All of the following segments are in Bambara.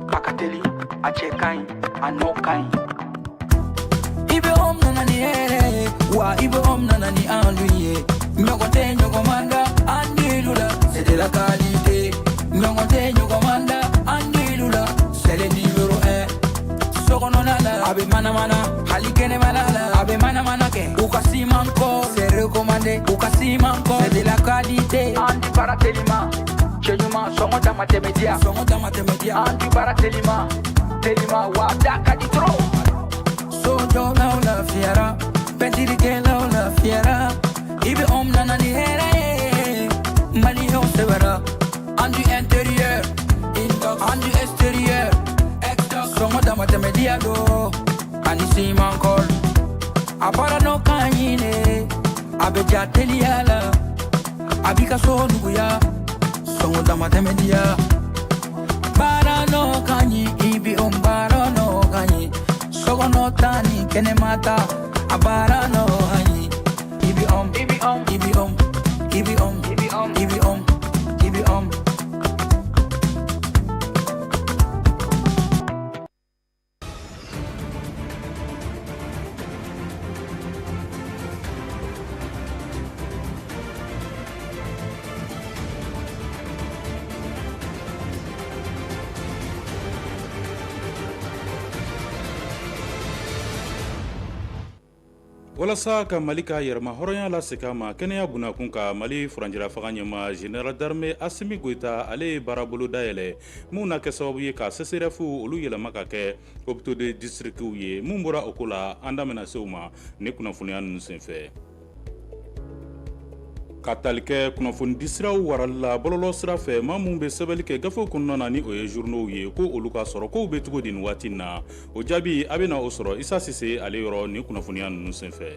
A ka teli, a cɛ ka ɲi, a nɔ ka ɲi. IBM nana ni hɛrɛ ye wa, IBM nana ni andu ye. Ɲɔgɔn tɛ ɲɔgɔn man da andilu la, c'est de la qualité. Ɲɔgɔn tɛ ɲɔgɔn man da andilu la, c'est le numéro 1. Sokɔnɔna la, a bɛ manamana, hali kɛnɛmana la, a bɛ manamana kɛ. U ka siman kɔ, c'est recommandé. U ka siman kɔ, c'est de la qualité. An di baara telima, cɛ ɲuman, sɔngɔ dama tɛmɛ diya, sɔngɔ dama tɛmɛ diya. An di baara telima telima wa, da ka di trop. Sojɔlaw lafiyara, pɛntirikɛlaw lafiyara. IBM nana ni hɛrɛ ye, maliyɛnw sɛbɛra. An du intérieur, an du extérieur, sɔngɔ dama tɛmɛ diya do ani siman kɔl. A baara nɔ ka ɲi, a bɛ ja teliya la, a b'i ka so nuguya, sɔngɔ dama tɛmɛ diya. Baara nɔ ka ɲi, IBM baara nɔ ka ɲi. Sokɔnɔ ta ni kɛnɛma ta, a baara nɔ ka ɲi. IBM, IBM, IBM, IBM, IBM, IBM, IBM. Walasa ka Mali ka yɛrɛmahɔrɔnya lasegin a ma kɛnɛya bunakun kan, Mali furancɛla fanga ɲɛmaa général d'armée Asimi Goyita, ale ye baarabolo dayɛlɛ min na kɛ sababu ye ka CSRéf olu yɛlɛma ka kɛ hôpitaux de district ye. Mun bɔra o ko la, an da bɛna se o ma ni kunnafoniya ninnu senfɛ. Ka tali kɛ kunnafonidisiraw warali la bɔlɔlɔ sira fɛ, maa minnu bɛ sɛbɛnni kɛ gafew kɔnɔna na, ni o ye journaux ye, ko olu ka sɔrɔ kow bɛ cogo di nin waati in na? O jaabi, a bɛna o sɔrɔ Isa Sise ale yɔrɔ nin kunnafoniya ninnu senfɛ.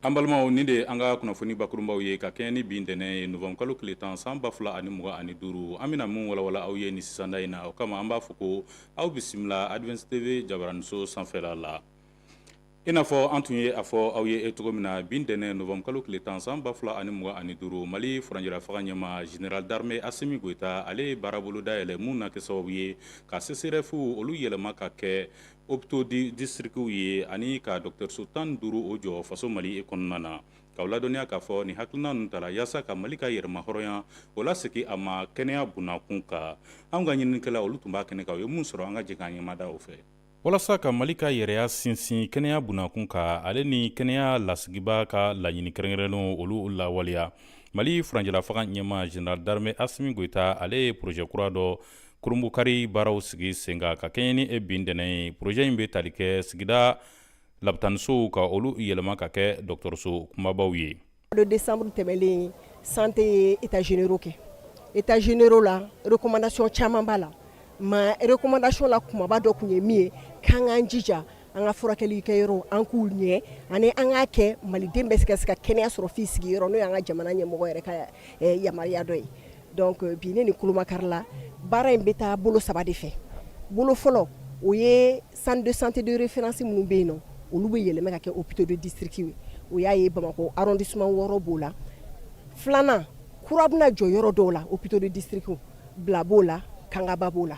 An balimaw, nin de ye an ka kunnafoni bakurunbaw ye ka kɛɲɛ ni bi ntɛnɛn ye, novembre kalo tile 10, san 2025. An bɛna mun walawala aw ye nin sisanda in na? O kama, an b'a fɔ ko aw bisimila Advance TV jabaraniso sanfɛla la. I n'a fɔ an tun ye a fɔ aw ye cogo min na, bi ntɛnɛn novembre kalo tile 10, san 2025, Mali furancɛla fanga ɲɛmaa général d'armée Asimi Goyita, ale ye baarabolo dayɛlɛ mun na kɛ sababu ye ka CSRéf olu yɛlɛma ka kɛ hôpitaux de district ye, ani ka dɔgɔtɔrɔso 15 o jɔ faso Mali kɔnɔna na. K'aw ladɔnniya k'a fɔ nin hakilina ninnu tara yaasa ka Mali ka yɛrɛmahɔrɔnya o lasegin a ma kɛnɛya bunakun kan. Anw ka ɲininikɛla olu tun b'a kɛnɛ kan, u ye mun sɔrɔ, an ka jɛ k'an ɲɛmada o fɛ. Walasa ka Mali ka yɛrɛya sinsin kɛnɛya bunakun kan, ale ni kɛnɛya lasigiba ka laɲini kɛrɛnkɛrɛnnenw olu lawaleya, Mali furancɛla fanga ɲɛmaa général d'armée Asimi Goyita, ale ye projet kura dɔ kurunbonkari baaraw sigi sen kan ka kɛɲɛ ni bi ntɛnɛn ye. Projet in bɛ tali kɛ sigida labitanisow ka olu yɛlɛma ka kɛ dɔgɔtɔrɔso kunbabaw ye. De décembre tɛmɛlen, santé ye états généraux kɛ. États généraux la, recommandation caman b'a la, mais recommandation la kumaba dɔ tun ye min ye, k'an k'an jija an ka furakɛli kɛ yɔrɔ, an k'u ɲɛ, ani an k'a kɛ maliden bɛ se ka se ka kɛnɛya sɔrɔ f'i sigiyɔrɔ, n'o y'an ka jamana ɲɛmɔgɔ yɛrɛ ka yamaruya dɔ ye. Donc bi, ne ni kolomakari la, baara in bɛ taa bolo saba de fɛ. Bolo fɔlɔ, o ye centre de santé de référence minnu bɛ yen nɔ, olu bɛ yɛlɛma ka kɛ hôpitaux de district ye. O y'a ye, Bamakɔ arrondissement 6 b'o la. Filanan, kura bɛna jɔ yɔrɔ dɔw la, hôpitaux de district, Bila b'o la, Kangaba b'o la.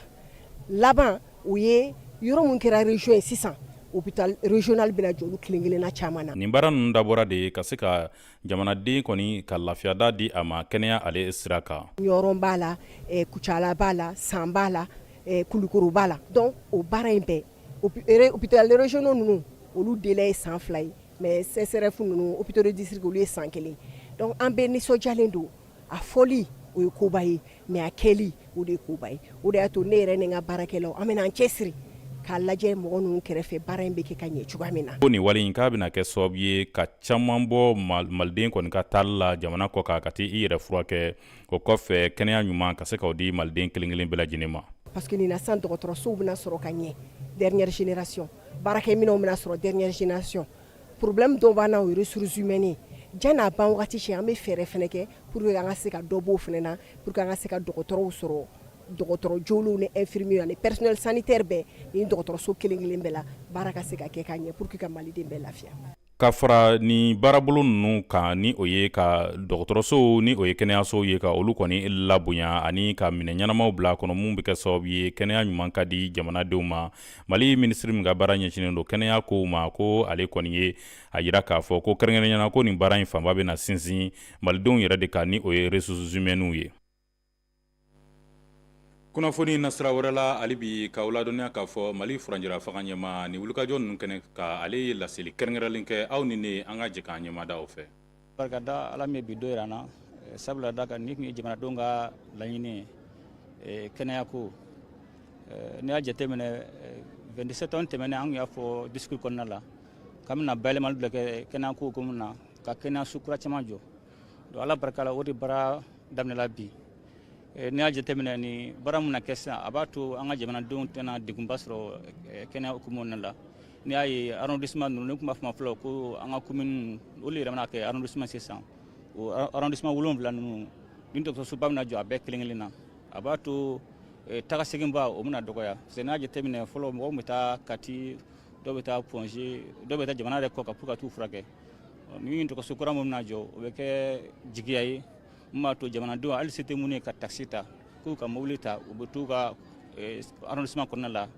Laban, o ye yɔrɔ min kɛra région ye sisan, hôpital régional bɛna jɔ olu kelen kelenna caman na. Nin baara ninnu dabɔra de ye ka se ka jamanaden kɔni ka lafiyada di a ma kɛnɛya ale sira kan. Ɲɔrɔn b'a la, Kucala b'a la, San b'a la, Kulukoro b'a la. Donc o baara in bɛɛ, hôpital régionaux ninnu, olu délai ye san 2 ye, mais CSRéf ninnu, hôpitaux de district, olu ye san 1. Donc an bɛɛ nisɔndiyalen don. A fɔli, o ye koba ye, mais a kɛli, o de ye koba ye. O de y'a to ne yɛrɛ ni n ka baarakɛlaw, an bɛna an cɛsiri k'a lajɛ mɔgɔ ninnu kɛrɛfɛ, baara in bɛ kɛ ka ɲɛ cogoya min na. Ko nin wale in k'a bɛna kɛ sababu ye ka caman bɔ maliden kɔni ka taali la jamana kɔ kan ka taa i yɛrɛ furakɛ. O kɔfɛ, kɛnɛya ɲuman ka se k'o di maliden kelen kelen bɛɛ lajɛlen ma. Parce que nin na sisan, dɔgɔtɔrɔsow bɛna sɔrɔ ka ɲɛ, dernière génération baarakɛminɛnw bɛna sɔrɔ, dernière génération. Problème dɔw b'an na, o ye ressources humaines ye. Jan'a ban wagati cɛ, an bɛ fɛɛrɛ fɛnɛ kɛ pour que an ka se ka dɔ b'o fɛnɛ na, pour que an ka se ka dɔgɔtɔrɔw sɔrɔ, dɔgɔtɔrɔ jolenw ni infirmiers ani personnel sanitaire bɛɛ. Ni dɔgɔtɔrɔso kelen kelen bɛɛ la, baara ka se ka kɛ ka ɲɛ pour que ka maliden bɛɛ lafiya. Ka fara ni baarabolo ninnu kan, ni o ye ka dɔgɔtɔrɔsow, ni o ye kɛnɛyasow ye, ka olu kɔni labonya ani ka minɛn ɲɛnamaw bila a kɔnɔ mun bɛ kɛ sababu ye kɛnɛya ɲuman ka di jamanadenw ma, Mali minisiri min ka baara ɲɛsinnen don kɛnɛya kow ma, ko ale kɔni ye a jira k'a fɔ ko kɛrɛnkɛrɛnnenya na, ko nin baara in fanba bɛna sinsin malidenw yɛrɛ de kan, ni o ye ressources humaines ye. Kunnafoni nasira wɛrɛ la, hali bi k'aw ladɔnniya k'a fɔ Mali furancɛla fanga ɲɛmaa ni wulikajɔ ninnu kɛnɛ kan, ale ye laseli kɛrɛnkɛrɛnlen kɛ. Aw ni ne, an ka jɛ k'an ɲɛmada o fɛ. Barika da Ala min ye bi don yira an na, sabula da kan nin tun ye jamanadenw ka laɲini ye, kɛnɛya ko. N'i y'a jateminɛ, 27 septembre tɛmɛnen, an tun y'a fɔ discours kɔnɔna la k'an bɛna bayɛlɛmali dɔ kɛ kɛnɛya ko hukumu na, ka kɛnɛyaso kura caman jɔ. Donc Ala barika la, o de baara daminɛla bi. N'i y'a jateminɛ, ni baara min na kɛ sisan, a b'a to an ka jamanadenw tɛna degunba sɔrɔ kɛnɛya hukumu kɔnɔna la. N'i y'a ye, arrondissement ninnu, ne tun b'a fɔ ma fɔlɔ ko an ka commune, olu yɛrɛ bɛna kɛ arrondissement sisan. O arrondissement 7 ninnu ni dɔgɔtɔrɔsoba bɛna jɔ a bɛɛ kelen kelen na, a b'a to taga seginba o bɛna dɔgɔya, parce que n'i y'a jateminɛ, fɔlɔ mɔgɔw bɛ taa Kati, dɔw bɛ taa Point G, dɔw bɛ taa jamana yɛrɛ kɔ kan pour ka t'u furakɛ. Ni dɔgɔtɔrɔso kura min bɛna jɔ, o bɛ kɛ jigiya ye min b'a to jamanadenw, hali se tɛ minnu ye ka taxi ta, k'u ka mobili ta, u bɛ t'u ka arrondissement kɔnɔna la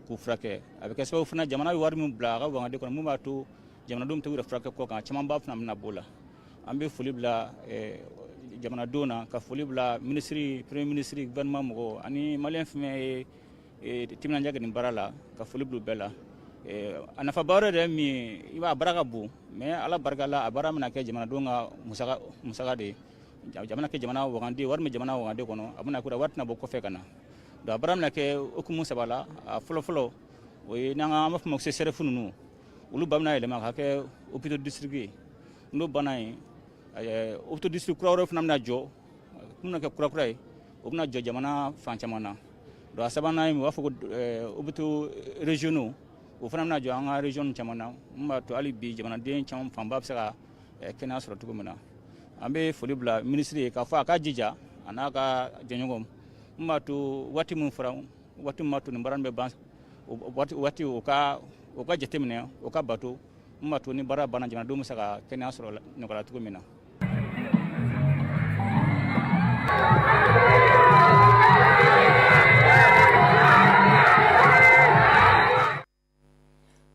k'u furakɛ. A bɛ kɛ sababu fana, jamana bɛ wari min bila a ka wagande kɔnɔ, min b'a to jamanadenw bɛ t'u yɛrɛ furakɛ kɔ kan, camanba fana bɛna b'o la. An bɛ foli bila jamanadenw na, ka foli bila minisiri, premier ministre, gouvernement mɔgɔw ani maliyɛn fɛn fɛn ye timinandiya kɛ nin baara la, ka foli bila u bɛɛ la. A nafaba wɛrɛ de ye min ye, i b'a baara ka bon, mais Ala barika la, a baara bɛna kɛ jamanadenw ka musaka de ye. Jamana kɛ jamana wagande, wari min jamana wagande kɔnɔ, a bɛna kɛ wari tɛna bɔ kɔfɛ ka na. Donc a baara bɛna kɛ hukumu saba la. A fɔlɔ fɔlɔ, o ye n'an ka an b'a fɔ ma ko CSRéf ninnu, olu ba bɛna yɛlɛma ka kɛ hôpitaux district ye. N'o banna yen, hôpitaux district kura wɛrɛw fana bɛna jɔ, mun bɛna kɛ kura kura ye, o bɛna jɔ jamana fan caman na. Donc a sabanan ye, u b'a fɔ ko hôpitaux régionaux, o fana bɛna jɔ an ka région caman na, mun b'a to hali bi jamanaden caman fanba bɛ se ka kɛnɛya sɔrɔ cogo min na. An bɛ foli bila minisiri ye k'a fɔ a ka jija, a n'a ka jɛɲɔgɔnw, mun b'a to waati min fɔra, waati min b'a to nin baara bɛ ban waati, o ka jateminɛ, o ka bato, mun b'a to ni baara banna, jamanadenw bɛ se ka kɛnɛya sɔrɔ nɔgɔya la cogo min na.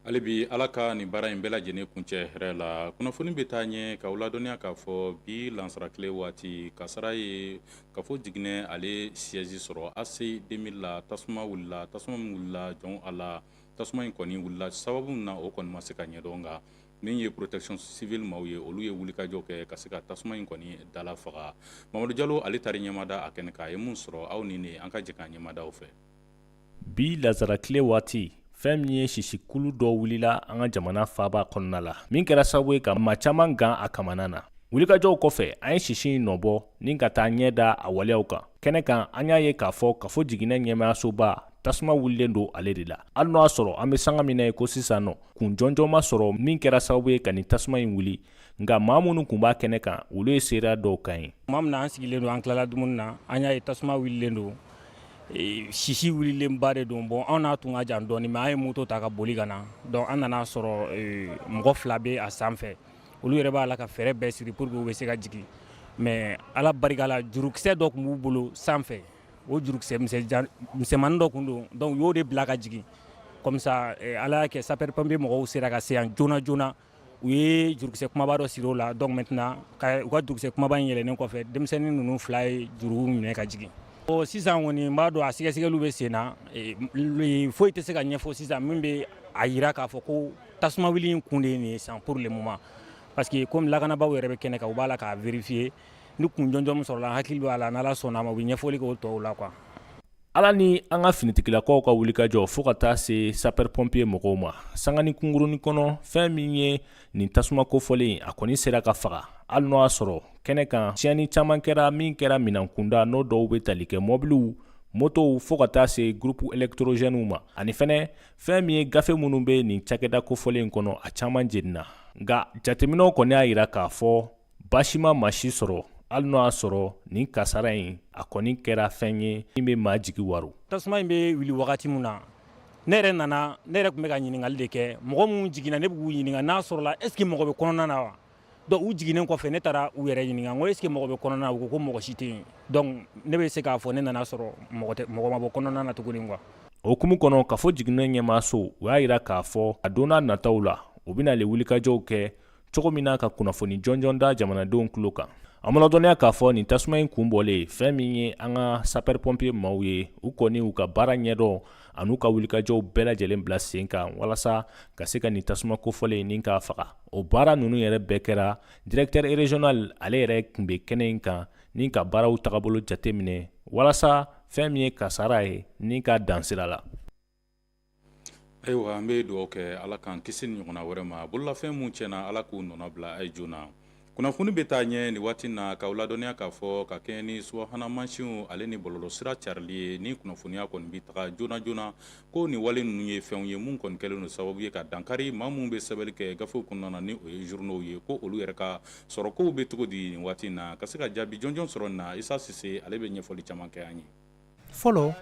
Hali bi, Ala ka nin baara in bɛɛ lajɛlen kuncɛ hɛrɛ la. Kunnafoni bɛ taa ɲɛ k'aw ladɔnniya k'a fɔ bi lansarakile waati, kasara ye kafo jiginɛ ale siège sɔrɔ ACI 2000 la. Tasuma wulila, tasuma min wulila jɔn a la, tasuma in kɔni wulila sababu min na, o kɔni ma se ka ɲɛdɔn, nka min ye protection civile maaw ye, olu ye wulikajɔ kɛ ka se ka tasuma in kɔni dala faga. Mamadu Jalo, ale taara ɲɛmada a kɛnɛ kan. A ye mun sɔrɔ? Aw ni ne, an ka jɛ k'an ɲɛmada fɛ. Bi lazarakile waati, fɛn min ye sisikulu dɔ wulila an ka jamana faaba kɔnɔna la, min kɛra sababu ye ka maa caman gan a kamana na. Wulikajɔw kɔfɛ, an ye sisi in nɔbɔ ni ka taa ɲɛ da a waleyaw kan kɛnɛ kan. An y'a ye k'a fɔ kafo jiginɛ ɲɛmayasoba, tasuma wulilen don ale de la. Hali n'o y'a sɔrɔ an bɛ sanga min na ye ko sisan nɔ, kun jɔnjɔn ma sɔrɔ min kɛra sababu ye ka nin tasuma in wuli, nka maa minnu tun b'a kɛnɛ kan, olu ye seereya dɔw kan ye. Tuma min na an sigilen don, an tilala dumuni na, an y'a ye tasuma wulilen don, sisi wulilenba de don. Bon, anw n'a tun ka jan dɔɔni, mais an ye moto ta ka boli ka na. Donc an nana sɔrɔ mɔgɔ fila bɛ a sanfɛ, olu yɛrɛ b'a la ka fɛɛrɛ bɛɛ siri pour que u bɛ se ka jigin. Mais Ala barika la, jurukisɛ dɔ tun b'u bolo sanfɛ, o jurukisɛ misɛnmanin dɔ tun don, donc u y'o de bila ka jigin. Comme ça, Ala y'a kɛ, sapeur pompier mɔgɔw sera ka se yan joona joona, u ye jurukisɛ kumaba dɔ siri o la. Donc maintenant, ka u ka jurukisɛ kumaba in yɛlɛnnen kɔfɛ, denmisɛnnin ninnu fila ye juru minɛ ka jigin. Bon, sisan kɔni, n b'a dɔn a sɛgɛsɛgɛliw bɛ sen na. Foyi tɛ se ka ɲɛfɔ sisan min bɛ a yira k'a fɔ ko tasuma wuli in kun de ye nin ye sisan pour le moment, parce que comme lakanabaaw yɛrɛ bɛ kɛnɛ kan, u b'a la k'a vérifier. Ni kun jɔnjɔn min sɔrɔla, hakili b'a la, n'Ala sɔnna a ma, u bɛ ɲɛfɔli kɛ o tɔw la quoi. Ala ni an ka finitigilakaw ka wulikajɔ, fo ka taa se sapeur pompier mɔgɔw ma, sangani kunkurunin kɔnɔ, fɛn min ye nin tasuma kofɔlen, a kɔni sera ka faga, hali n'o y'a sɔrɔ kɛnɛ kan tiɲɛni caman kɛra, min kɛra minan kunda, n'o dɔw bɛ tali kɛ mɔbiliw, motow, fo ka taa se groupe électrogène ma, ani fɛnɛ fɛn min ye gafe minnu bɛ nin cakɛda kofɔlen kɔnɔ, a caman jenina. Nka jateminɛw kɔni y'a yira k'a fɔ baasi ma maa si sɔrɔ, hali n'o y'a sɔrɔ nin kasara in, a kɔni kɛra fɛn ye min bɛ maa jigi waro. Tasuma in bɛ wuli wagati min na, Ne yɛrɛ nana, ne yɛrɛ tun bɛ ka ɲininkali de kɛ. Mɔgɔ minnu jiginna, ne b'u ɲininka n'a sɔrɔla est ce que mɔgɔ bɛ kɔnɔna na wa. Donc u jiginnen kɔfɛ, ne taara u yɛrɛ ɲininka n ko est ce que mɔgɔ bɛ kɔnɔna na? U ko ko mɔgɔ si tɛ yen. Donc ne bɛ se k'a fɔ ne nana sɔrɔ mɔgɔ tɛ, mɔgɔ ma bɔ kɔnɔna na tuguni quoi. O hukumu kɔnɔ, kafo jiginɛ ɲɛmaaso, u y'a jira k'a fɔ a don n'a nataw la, u bɛna le wulikajɔw kɛ cogo min na ka kunnafoni jɔnjɔn da jamanadenw tulo kan. An b'aw ladɔnniya k'a fɔ nin tasuma in kun bɔlen, fɛn min ye an ka sapeur pompier maaw ye, u kɔni u ka baara ɲɛdɔn an'u ka wulikajɔw bɛɛ lajɛlen bila sen kan walasa ka se ka nin tasuma kofɔlen nin k'a faga. O baara ninnu yɛrɛ bɛɛ kɛra directeur régional ale yɛrɛ tun bɛ kɛnɛ in kan ni ka baaraw tagabolo jateminɛ walasa fɛn min ye kasara ye ni ka dan sira la. Ayiwa, an bɛ dugawu kɛ, Ala k'an kisi ni ɲɔgɔnna wɛrɛ ma. Bololafɛn minnu tiɲɛna, Ala k'u nɔna bila a ye joona. Kunnafoni bɛ taa ɲɛ nin waati na k'aw ladɔnniya k'a fɔ ka kɛɲɛ ni subahana mansinw ale ni bɔlɔlɔsira carili ye, ni kunnafoniya kɔni bɛ taga joona joona, ko nin wale ninnu ye fɛnw ye mun kɔni kɛlen don sababu ye ka dankari maa minnu bɛ sɛbɛnni kɛ gafew kɔnɔna na, ni o ye journaux ye, ko olu yɛrɛ ka sɔrɔkow bɛ cogo di nin waati in na. Ka se ka jaabi jɔnjɔn sɔrɔ nin na, Isa Sise ale bɛ ɲɛfɔli caman kɛ an ye. Fɔlɔ,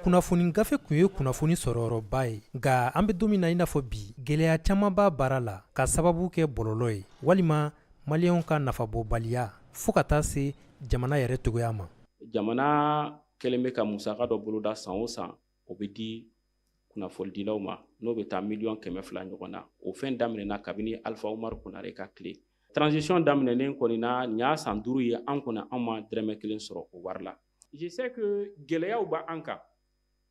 kunnafoni gafe tun ye kunnafoni sɔrɔyɔrɔba ye, nka an bɛ don min na i n'a fɔ bi, gɛlɛya caman b'a baara la ka sababu kɛ bɔlɔlɔ ye walima maliyɛnw ka nafabɔbaliya fo ka taa se jamana yɛrɛ cogoya ma. Jamana kɛlen bɛ ka musaka dɔ boloda san o san, o bɛ di kunnafonidilaw ma, n'o bɛ taa miliyɔn 200 ɲɔgɔn na. O fɛn daminɛna kabini Alifa Umaru Konare ka tile. Transition daminɛnen kɔni na, nin y'a san 5 ye, an kɔni an ma dɛrɛmɛ kelen sɔrɔ o wari la. Je sais que gɛlɛyaw b'an kan,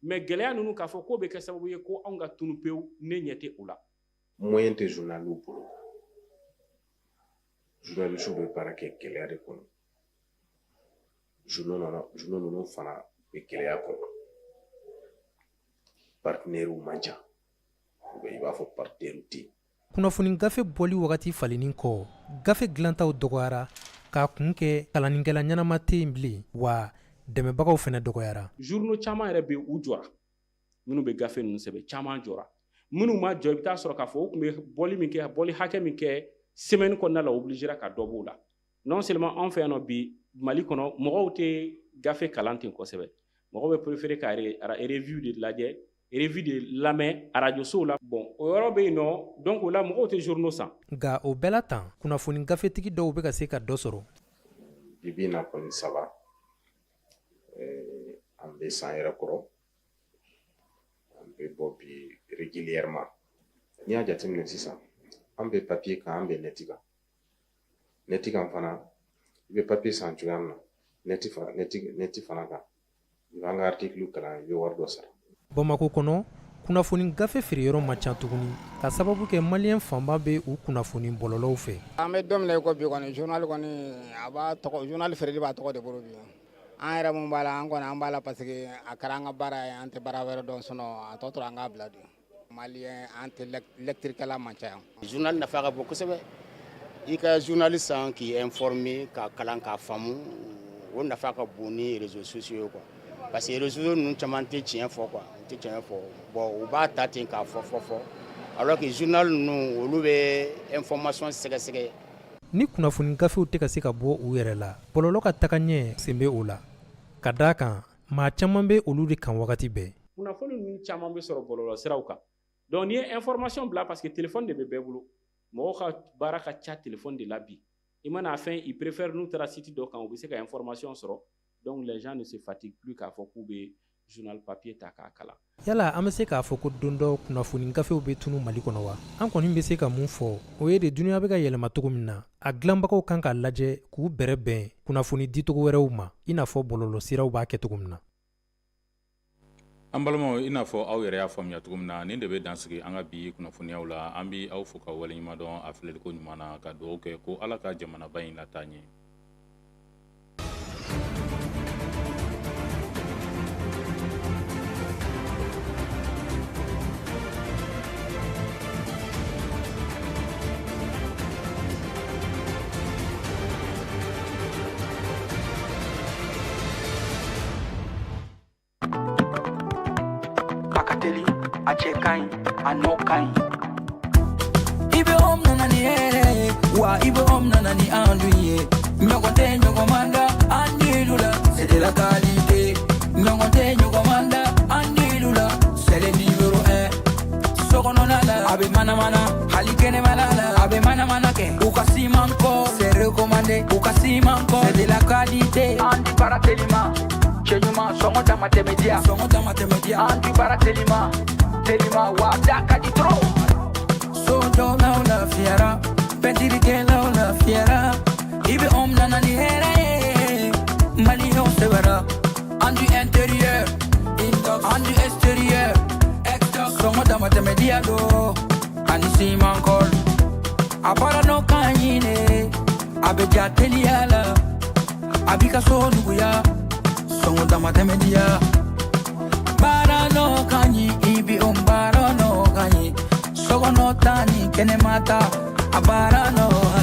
mais gɛlɛya ninnu k'a fɔ k'o bɛ kɛ sababu ye ko anw ka tunu pewu, ne ɲɛ tɛ o la. Moyen tɛ journaliw bolo, journalistes bɛ baara kɛ gɛlɛya de kɔnɔ. Journaux ninnu fana bɛ gɛlɛya kɔnɔ, partenaires man ca, ou i b'a fɔ partenaires tɛ yen. Kunnafoni gafe bɔli wagati falenni kɔ, gafe dilantaw dɔgɔyara k'a kun kɛ kalannikɛla ɲɛnama tɛ yen bilen, wa dɛmɛbagaw fana dɔgɔyara. Journaux caman yɛrɛ bɛ yen, u jɔra. Minnu bɛ gafe ninnu sɛbɛn, caman jɔra. Minnu ma jɔ, i bɛ taa sɔrɔ k'a fɔ u tun bɛ bɔli min kɛ, bɔli hakɛ min kɛ semaine kɔnɔna la, obligera ka dɔ b'o la. Non seulement anw fɛ yan nɔ bi Mali kɔnɔ, mɔgɔw tɛ gafe kalan ten kosɛbɛ. Mɔgɔw bɛ préférer ka revue de lajɛ, revue de lamɛn arajosow la. Bon, o yɔrɔ bɛ yen nɔ, donc o la mɔgɔw tɛ journaux san. Nka o bɛɛ la tan, kunnafoni gafetigi dɔw bɛ ka se ka dɔ sɔrɔ. Bi bi in na kɔni, ça va, an bɛ san yɛrɛ kɔrɔ, an bɛ bɔ bi régulièrement. N'i y'a jateminɛ sisan, an bɛ papier kan, an bɛ net kan. Net kan fana, i bɛ papier san cogoya min na, net fana kan, i b'an ka article kalan, i bɛ wari dɔ sara. Bamakɔ kɔnɔ, kunnafoni gafe feereyɔrɔ man ca tuguni ka sababu kɛ maliyɛn fanba bɛ u kunnafoni bɔlɔlɔw fɛ. An bɛ don min na i ko bi kɔni, journal kɔni, a b'a tɔgɔ, journal feereli b'a tɔgɔ de bolo bi. An yɛrɛ mun b'a la, an kɔni an b'a la parce que a kɛra an ka baara ye, an tɛ baara wɛrɛ dɔn, sinon a tɔ tora an k'a bila dun. Maliyɛn, an tɛ lecture kɛla man ca yan. Journal nafa ka bon kosɛbɛ. I ka journal san k'i informer, k'a kalan, k'a faamu, o nafa ka bon ni réseaux sociaux ye quoi. Parce que réseaux ninnu caman tɛ tiɲɛ fɔ quoi, u tɛ tiɲɛ fɔ. Bon, u b'a ta ten k'a fɔ fɔ fɔ, alors que journal ninnu, olu bɛ information sɛgɛsɛgɛ. Ni kunnafoni gafew tɛ ka se ka bɔ u yɛrɛ la, bɔlɔlɔ ka taga ɲɛ sen bɛ o la, ka d'a kan maa caman bɛ olu de kan wagati bɛɛ. Kunnafoni ninnu caman bɛ sɔrɔ bɔlɔlɔ siraw kan. Donc n'i ye information bila, parce que téléphone de bɛ bɛɛ bolo, mɔgɔw ka baara ka ca téléphone de la bi. I mana fɛn, i préfère n'u taara site dɔ kan, u bɛ se ka information sɔrɔ. Donc les gens ne se fatiguent plus k'a fɔ k'u bɛ journal papier ta k'a kalan. Yala an bɛ se k'a fɔ ko don dɔ kunnafoni gafew bɛ tunu Mali kɔnɔ wa? An kɔni bɛ se ka mun fɔ, o ye de dunuya bɛ ka yɛlɛma cogo min na, a dilanbagaw kan k'a lajɛ k'u bɛrɛ bɛn kunnafoni dicogo wɛrɛw ma, i n'a fɔ bɔlɔlɔsiraw b'a kɛ cogo min na. An balimaw, i n'a fɔ aw yɛrɛ y'a faamuya cogo min na, nin de bɛ dansigi an ka bi kunnafoniyaw la. An bɛ aw fo ka waleɲuman dɔn a filɛliko ɲuman na, ka dugawu kɛ ko Ala ka jamanaba in lataa ɲɛ. A ka teli, a cɛ ka ɲi, a nɔ ka ɲi. IBM nana ni hɛrɛ ye wa, IBM nana ni an dun ye. Ɲɔgɔn tɛ ɲɔgɔn man da an dilu la, c'est de la qualité. Ɲɔgɔn tɛ ɲɔgɔn man da an dilu la, c'est le numéro 1. kɔ, c'est recommandé. U ka ciment kɔ, c'est de la qualité. An di baara telima, cɛ ɲuman, sɔngɔ dama tɛmɛ diya, sɔngɔ dama tɛmɛ diya. An di baara telima, telima wa da ka di trop. Sojɔlaw lafiyara, pɛntirikɛlaw lafiyara, IBM nana ni hɛrɛ ye, maliyɛnw sɛbɛra. An du intérieur, an du extérieur, sɔngɔ dama tɛmɛ diya do, ani ciment colle. A baara nɔ ka ɲi de, a bɛ ja teliya la, a b'i ka so nuguya, sɔngɔ dama tɛmɛ diya. Baara nɔ ka ɲi, IBM baara nɔ ka ɲi, sokɔnɔ ta ni kɛnɛma ta, a baara nɔ.